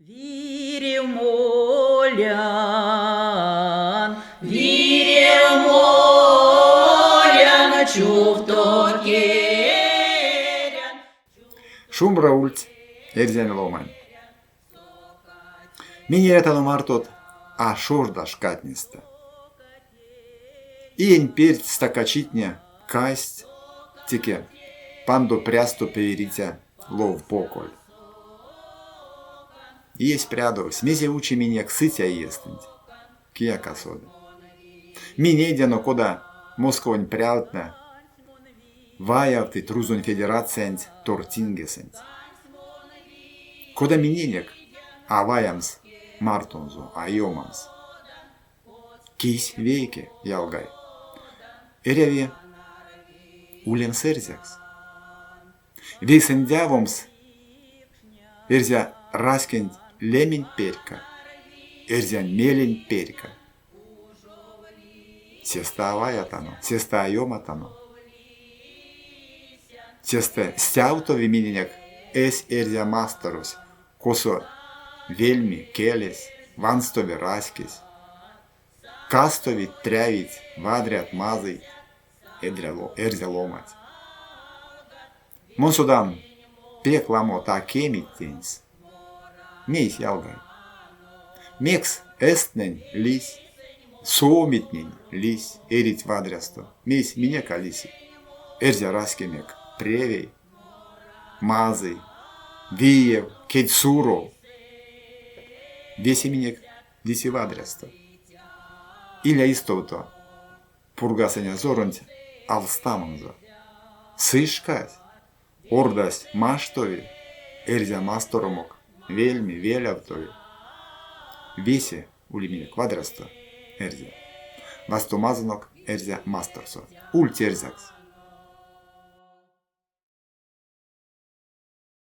Вирев молян, вирев молян, чувто керян. Шумбра ульть, эрзянь ломань! Минь эрятано мартот а шожда шкатнестэ. Иень перть стакачитне кассть теке пандо прясто певериця ловпоколь. Иесь прядовсь, мезе учи минек сыця иестэнть, кияк а соды. Минь нейдяно, кода Московонь прявтнэ ваявтыть Рузонь Федерациянть тортингесэнть. Кода миненек а ваямс мартонзо, а ёмамс? Кись вейке, ялгай. Эряви улемс эрзякс. Вейсэндявомс эрзя раськенть лементь перька, эрзянь меленть перька. Сестэ а ваятано, сестэ а ёматано. Сестэ стявтови миненек эсь эрзя масторось, косо вельми келесь, ванстови раськесь, кастовить, трявить вадрят, мазыйть эрзя ломанть. Мон содан, пек ламот а кемить теньс. Мейсь, ялгай? Мекс эстнэнь лиссь, суомитнень лиссь, эрить вадрясто, мейсь минек а лиси? Эрзя раськенек превей, мазый, виев, кедьсуров. Весе минек лиси вадрясто. Иля истовто Пургаз инязоронть алстамонзо. Сы шкась, ордась маштови, эрзя масторомок вельми, велявтови. Весе ули минек вадрясто, эрзя. Вастомазонок эрзя масторсо. Ульть эрзякс!